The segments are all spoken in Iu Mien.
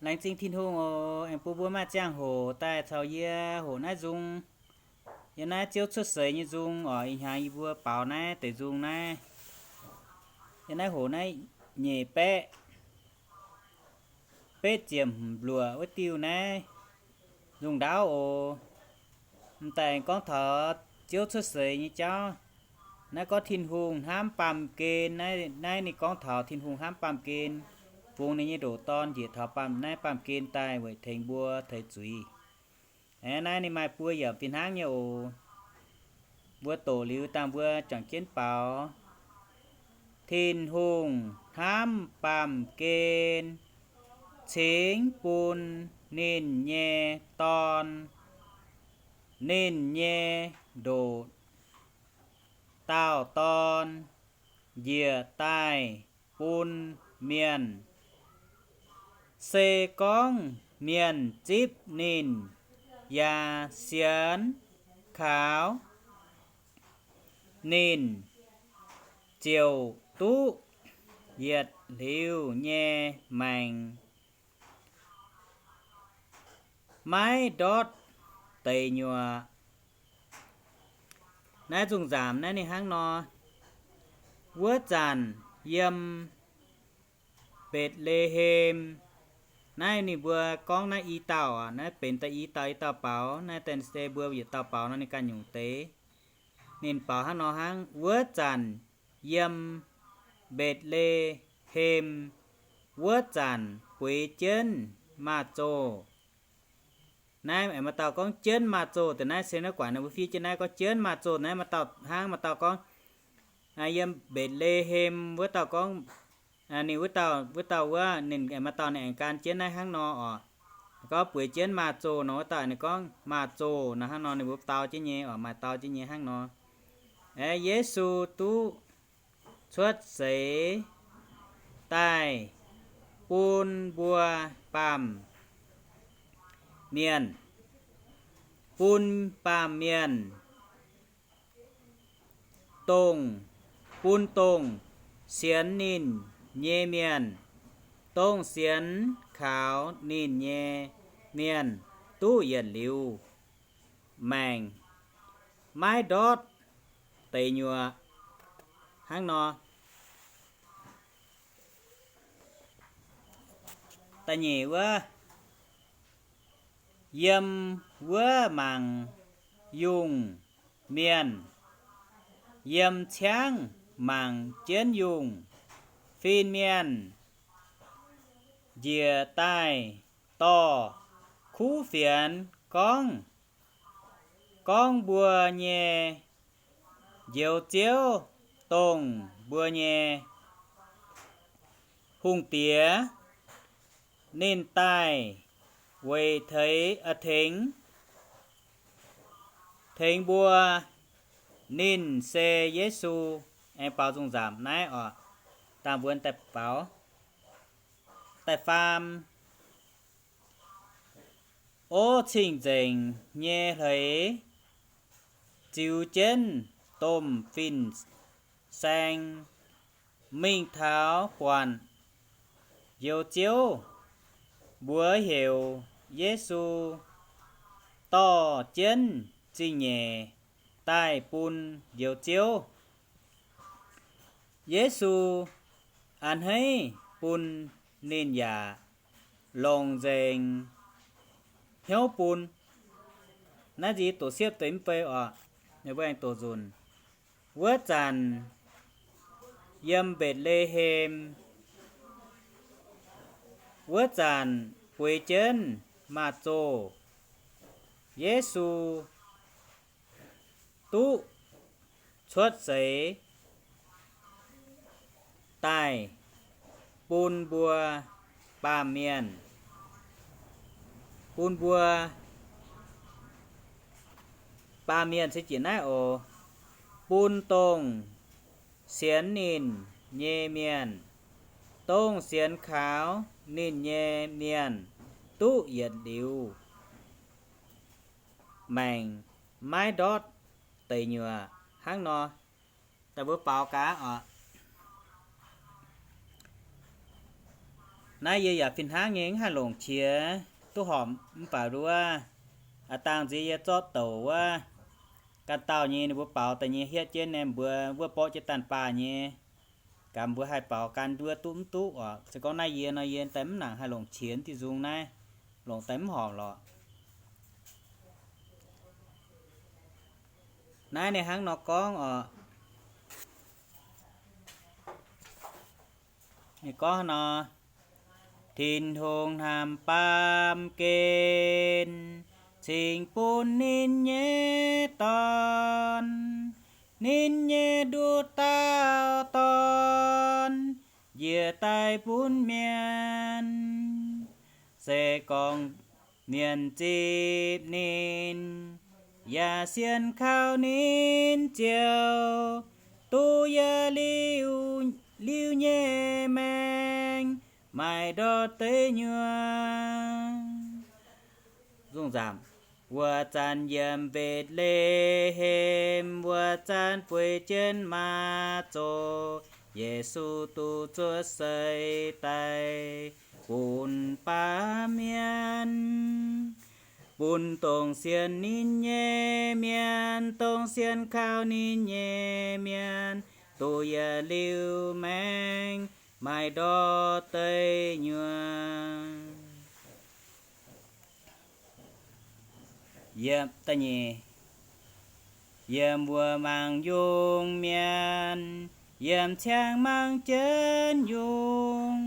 Laengz zingh Tin-Hungh oc, aengx bun mbuo maaih ziangh hoc daaih caux yie hoqc naaiv nzung. Yiem naaiv Ziouv cuotv seix nyei nzung oc, ih hnyangx yie mbuo baaux naaiv deix nzung naaiv. Yiem naaiv hoqc naaiv nyeic baeqv betv ziepc luoqc wuov diuh naaiv nzung ndaauv oc. M'daaih aengx gorngv taux Ziouv cuotv seix nyei jauv. Naaiv gorngv Tin-Hungh hnamv baamh gen, naaiv ninh gorngv taux Tin-Hungh hnamv baamh gen, bungx ninh nyei ndoqc Dorn njiec taux naaiv baamh gen daaih weic tengx mbuo teix zuiz. Aeqv, naaiv ninh maaih buo yiemc fih hnangv nyei oc. Mbuo doqc liuz dangh mbuo juangc jienv baaux. Tin-Hungh hnamv baamh gen, cingx bun ninh nyei Dorn. Ninh nyei ndoqc dauh Dorn njiec daaih bun mienh. Se gorngv mienh zipv ninh yaac sienx kaux ninh, ziouc duqv yietc liuz nyei maengc, maiv ndortv deic nyuoqc. Naaiv nzungh nzaamc naaiv ninh hnangv nor. Wuov zanc yiem Mbetc^le^hem, naaiv ninh mbuo gorngv naaiv i dauh, naaiv benx da'yi dauh, i dauh baaux, naaiv deix se mbuo yietc dauh baaux nor ninh ganh nyungc deix. Ninh baaux hnangv nor hnangv, wuov zanc yiem Mbetc^le^hem, wuov zanc bueix jienv maaz-zoh. Naaiv aengx maaih dauh gorngv jienv maaz-zoh deix, naaiv se naaiv guaaic naaiv mbuo fiev jienv naaiv gorngv jienv maaz-zoh naaiv, maaih dauh hnangv, maaih dauh gorngv yiem Mbetc^le^hem wuov dauh gorngv, ninh wuov dauh, wuov dauh wuov, ninh aengx maaih dauh ninh aengx gan jienv naaiv hnangv nor oc. Gorngv bueix jienv maaz-zoh nor, wuov dauh ninh gorngv maaz-zoh nor hnangv nor, ninh mbuo dau jienv nyei oc, maaih dau jienv nyei hnangv nor. Aeqv, Yesu duqv cuotv seix daaih bun mbuo baamh mienh, bun baamh mienh, dongh, bun dongh sienx ninh nyei mienh, dongh sienx kaux ninh nyei mienh duqv yietc liuz maengc, maiv ndortv deic nyuoqc. Hnangv nor. Da'nyeic wuov, yiem wuov mangc yungh mienh, yiem ciangv mangc jienv yungh, fin-mienh njiec daaih dorh kuv fienx gorngv, gorngv mbuo nyei Njoux Ziouv, dongh mbuo nyei hungh diex, ninh daaih weic teix, tengx, tengx mbuo. Ninh se Yesu. Aengx baaux nzung nzamc naaiv oc. Dangh mbuo daaih baaux. Da'faam, o cing-nzengc nyei hleix ziux jienv domh fin-saeng mingh taux buatc Njoux Ziouv, mbuox heuc Yesu, dorh jienv zingh nyeic daaih bun Njoux Ziouv. Yesu a'hneiv bun ninh yaac longc nzengc hnyouv bun. Naaiv nziex doqc siepv deix mv bei oc. Mbuo aengx doqc nzunc. Wuov zanc yiem Mbetc^le^hem, wuov zanc bueix jienv maaz-zoh, Yesu duqv cuotv seix daaih bun mbuo baamh mienh, bun mbuo baamh mienh se jiex naaiv oc, bun dongh sienx ninh nyei mienh, dongh sienx kaux ninh nyei mienh duqv yietc liuz maengc, maiv ndortv deic nyuoqc. Hnangv nor, daaih mbuo baaux gaax oc. Naaiv yie yaac fih hnangv nyei mv haih longc qiex duqv horpc mv baac nduov, a'dangh nziex yie zorqv douc wuov, ganh dauh nyei ninh mbuo baaux daaih nyei hietv jienv naaiv mbuo wuov borqv jienv daanh baah nyei. Gamh mbuo haih baaux gan nduov duqv mv duqv oc. Se gorngv naaiv yie nor yie daaih mv nangc haih longc qiex diuh nzung naaiv, longc daaih mv horpc lorqc. Naaiv ninh hnangv nor gorngv oc. Ninh gorngv nor, Tin-Hungh hnamv baamh gen, cingx bun ninh nyei Dorn, ninh nyei nduqc dauh Dorn, njiec daaih bun mienh. Se gorngv mienh zipv ninh, yaac sienx kaux ninh ziouc duqv yietc liuz, liuz nyei maengc, maaih ndortv deic nyuoqc. Wuov zanc yiem Mbetc^le^hem, wuov zanc bueix jienv maaz zoh, Yesu duqv cuotv seix daaih bun baamh mienh, bun dongh sienx ninh nyei mienh, dongh sienx kaux ninh nyei mienh, duqv yietc liuz maengc, maaih ndortv deic nyuoqc. Yiem, yiem wuov mangc yungh mienh, yiem ciangv mangc jienv yungh,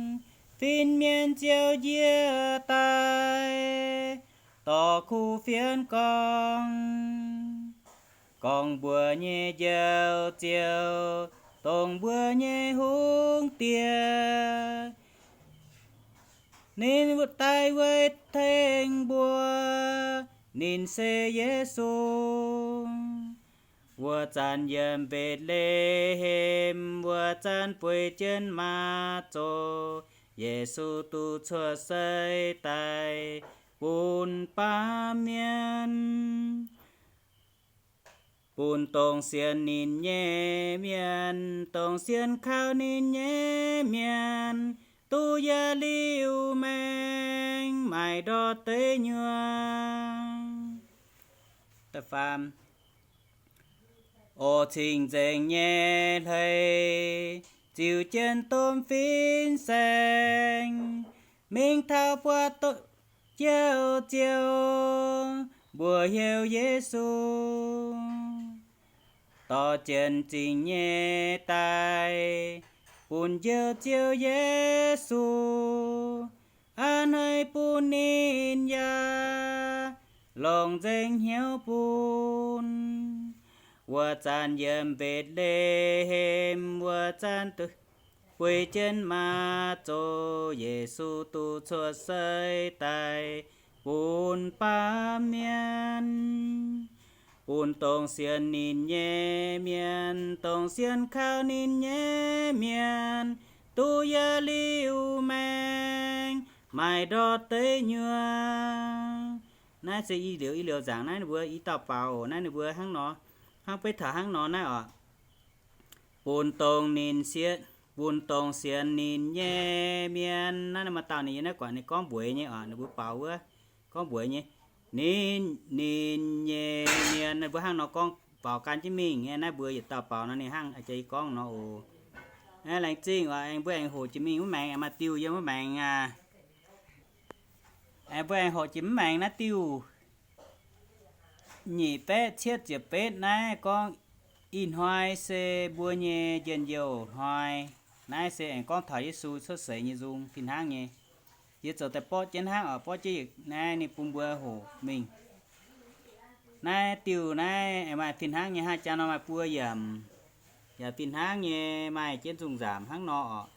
fin-mienh ziouc njiec daaih dorh kuv fienx gorngv, gorngv mbuo nyei Njoux Ziouv, dongh mbuo nyei Hungh Diex, ninh daaih weic tengx mbuo. Ninh se Yesu. Wuov zanc yiem Mbetc^le^hem, wuov zanc bueix jienv maaz zoh, Yesu duqv cuotv seix daaih bun baamh mienh, bun dongh sienx ninh nyei mienh, dongh sienx kaux ninh nyei mienh, duqv yietc liuz maengc, maaih ndortv deic nyuoqc. O cing-nzengc nyei hleix, ziux jienv domh fin-saeng, mingh taux buatc Njoux Ziouv, mbuox heuc Yesu, dorh jienv zingh nyei daaih bun Njoux Ziouv Yesu, a'hneiv bun ninh yaac longc nzengc hnyouv bun. Wuov zanc yiem Mbetc^le^hem, wuov zanc bueix jienv maaz zoh, Yesu duqv cuotv seix daaih bun baamh mienh, bun dongh sienx ninh nyei mienh, dongh sienx kaux ninh nyei mienh, duqv yietc liuz maengc, maaih ndortv deic nyuoqc. Naaiv se i liuz i liuz nzaangc naaiv ninh mbuo i dauh baaux oc. Naaiv ninh mbuo hnangv nor, hnangv beiv taux hnangv nor naaiv oc. Bun dongh ninh sienx, bun dongh sienx ninh nyei mienh. Naaiv maaih dauh ninh yiem naaiv guangc ninh gorngv mbueiz nyei oc. Ninh mbuo baaux wuov gorngv mbueiz nyei. Ninh, ninh nyei mienh, ninh mbuo hnangv nor gorngv baaux gan jienv mingh. Naaiv mbuo yietc dauh baaux nor ninh hnangv jiex i gorngv nor oc. Laengz zingh oc. Aengx mbuo aengx hoqc jiex mingh wuov maengx, aengx maaih diuh yiem wuov maengx aqv. Aengx mbuo aengx hoqc jiex mv maengx naaiv diuh nyic baeqv cietv ziepc betv naaiv gorngv, ih hnoi se mbuo nyei njien-youh hnoi. Naaiv se aengx gorngv taux Yesu cuotv seix nyei nzung fih hnangv nyei. Yie zoux daaih borqv jienv hnangv oc, borqv jienv naaiv ninh bun mbuo hoqc mingh. Naaiv diuh naaiv aengx maaih fih hnangv nyei, hnangv jangx nor maaih buo yiemc, yaac fih hnangv nyei maaih jienv nzungh nzamc hnangv nor oc.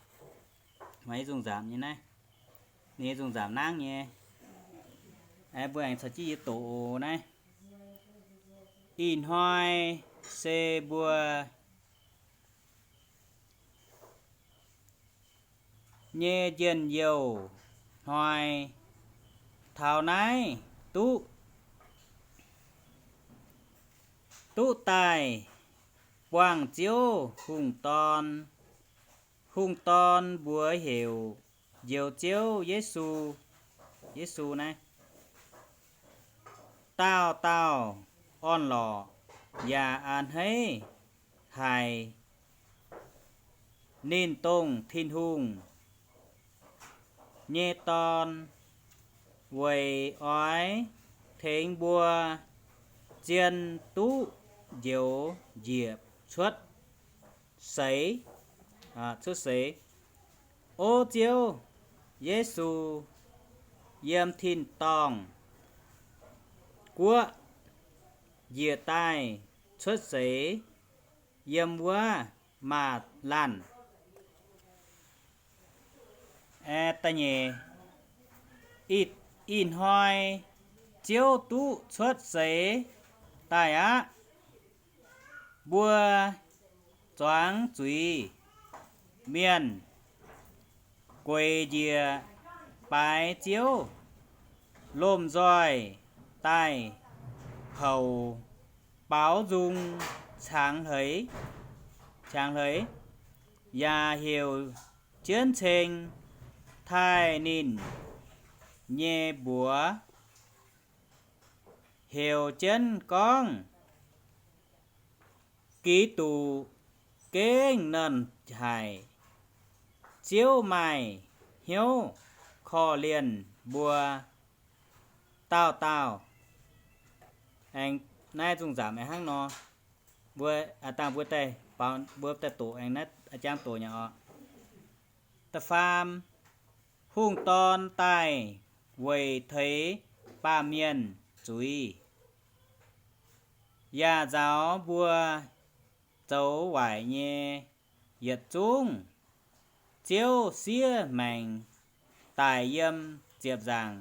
Maaih i nzungh nzamc nyei naaiv, ninh nzungh nzamc nangv nyei. Aengx mbuo aengx caux jienv yie doqc oc naaiv. Ih hnoi se mbuo nyei njien-youh hnoi. Taux naaiv duqv, duqv daaih buangh Ziouv Hungh Dorn. Hungh Dorn mbuox heuc njoux Ziouv Yesu, Yesu naaiv, dauh dauh orn-lorqc yaac a'hneiv haic. Ninh dongh Tin-Hungh nyei Dorn, weic oix tengx mbuo zien duqv njoux njiec cuotv seix, cuotv seix. O Ziouv Yesu, yiem tin-dorngh guoqv njiec daaih cuotv seix yiem wuov maaz-laanh. Ih, ih hnoi Ziouv duqv cuotv seix daaih aqv. Mbuo zuangx zuiz mienh gueix njiec baaix Ziouv, lomh nzoih daaih houc baaux nzung cangx hleix, cangx hleix, yaac heuc jienv ceng taaih ninh nyei mbuox, heuc jienv gorngv, Giduc gengh nernh haic. Ziouv maaih hnyouv korv-lienh mbuo dauh dauh. Aengx naaiv zungh nzamc aengx hnangv nor, mbuo, aa, dangh mbuo daaih, mbuo daaih doqc aengx naaiv jangx doqc nyei oc. Da'faam, Hungh Dorn daaih weic teix baamh mienh zuiz, yaac nzaaux mbuo zoux waaic nyei yietc zungv Ziouv siev maengc daic yiem ziepc nzaangc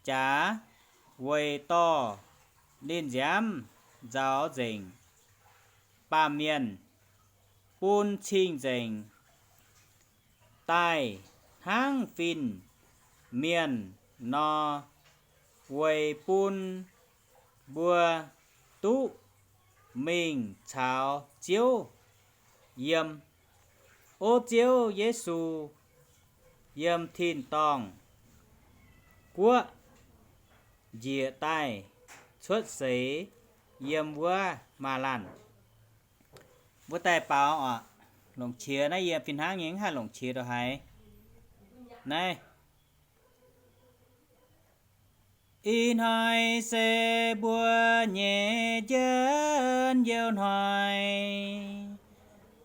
jaax, weic dorh ninh nziaamv nzaaux nzengc baamh mienh, bun cing-nzengc daaih hnangv fin-mienh nor, weic bun mbuo duqv mingh caux Ziouv yiem. O Ziouv Yesu, yiem tin-dorngh guoqv njiec daaih cuotv seix yiem wuov maaz-laanh. Mbuo daaih baaux oc. Longc qiex naaiv yie fih hnangv nyei mv haih longc qiex ndongc haaix. Naaiv, ih hnoi se mbuo nyei jienv youh hnoi,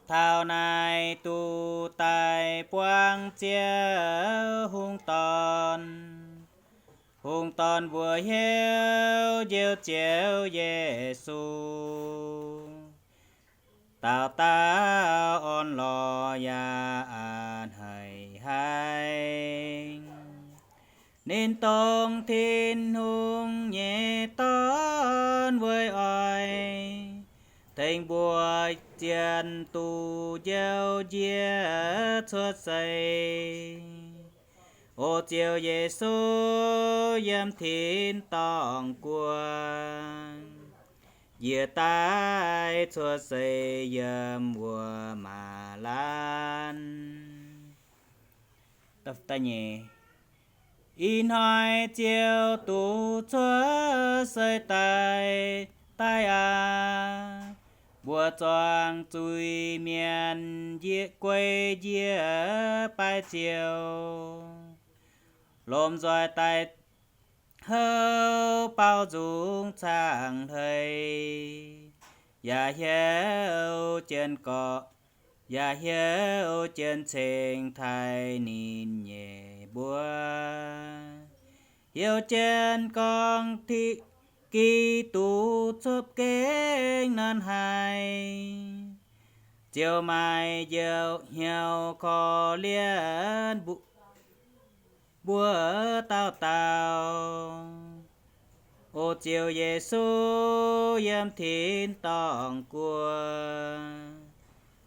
taux naaic duqv daaih buangh Ziouv Hungh Dorn. Hungh Dorn mbuox heuc Njoux Ziouv Yesu, dauh dauh orn-lorqc yaac a'hneiv haic. Ninh dongh Tin-Hungh nyei Dorn weic oix tengx mbuo zien duqv njoux njiec cuotv seix. O Ziouv Yesu, yiem tin-dorngh guoqv njiec daaih cuotv seix yiem wuov maaz-laanh. Ih hnoi Ziouv duqv cuotv seix daaih, daaih aqv. Mbuo zuangx zuiz-mienh njiec guei njiec baaix Ziouv, lomh nzoih daaih houv baaux nzung cang hleix, yaac heuc jienv gorqv, yaac heuc jienv ceng taaih ninh nyei mbuox, heuc jienv gorngv Giduc cuotv gengh nernh haic. Ziouv maaih njoux hnyouv korv-lienh mbuo dauh dauh. O Ziouv Yesu, yiem tin-dorngh guoqv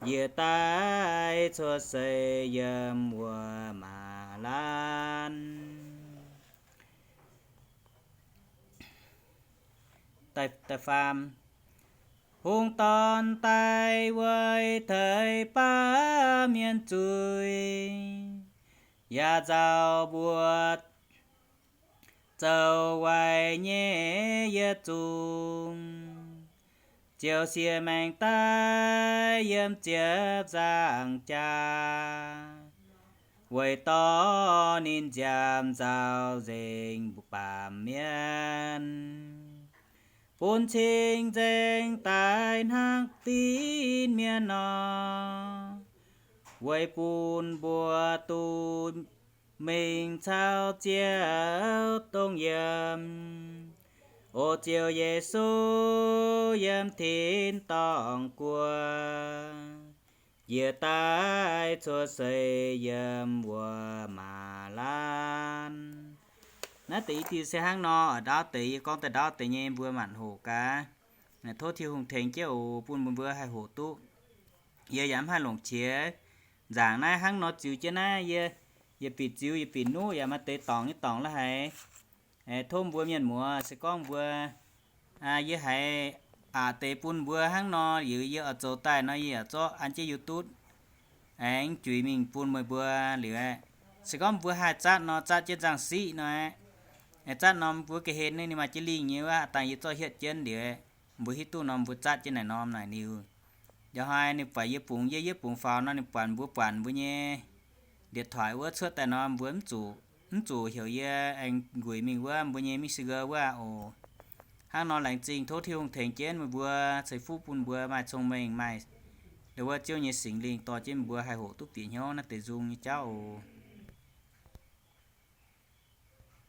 njiec daaih cuotv seix yiem wuov maaz-laanh. Da'faam, Hungh Dorn daaih weic teix baamh mienh zuiz, Yaac nzauh mbuo zoux waaic nyei yietc zungv, ziouc siex maengx daaih yiem ziepc nzaangc jaax, weic dorh ninh nziaamc nzauh nzengc mbuo baamh mienh, bun cing-nzengc daaih hnangv dinv mienh nor, weic bun mbuo duqv mingh caux Ziouv dongh yiem. O Ziouv Yesu, yiem tin-dorngh guoqv, njiec daaih cuotv seix yiem wuov maac laanh. Naaiv deix i diuh se hnangv nor, oix ndaauv deix, yie gorngv daaih ndaauv deix nyei, mbuo maanc hoqc gaax. Tov Tin-Hungh tengx jienv oc, bun mbuo haih hoqc duqv. Yie yaac mv haih longc qiex. Nzaangc naaiv hnangv nor ziux jienv naaiv, yie, yie bieqc ziux, yie bieqc nuqv yaac maaih deix dorngc nyei dorngc la'haic. Tov mbuo mienh muoz, se gorngv mbuo, yie haiz aqc deix bun mbuo hnangv nor, liuz yie oix zoux daaih nor, yie yaac zorqv an jienv YouTube aengx juix mingh bun meih mbuo liuz aqv. Se gorngv mbuo haih zatv nor, zatv jienv nzangc siqv nor aqv. Zatv norm mbuo ga'hlen ninh maaih jienv lingh nyei wuov, dangh yie zorqv hietv jienv liuz, mbuo hiuv duqv norm mbuo zatv jienv naaic norm naaic liuz, njang hnoi ninh buatc yie bungx, yie, yie bungx faaux nor, ninh buatc mbuo, buatc mbuo nyei điện thoại wuov cuotv daaih nor, mbuo mv zuqc, mv zuqc heuc yie aengx nquix mingh wuov mbuo nyei Messenger wuov oc. Hnangv nor laengz zingh, tov Tin-Hungh tengx jienv meih mbuo, ceix fuqv bun mbuo maaih cong-mengh, maaih ndau wuov Ziouv nyei Singx Lingh dorh jienv meih mbuo haih hoqc duqv bieqc hnyouv naaiv deix nzung nyei jauv oc.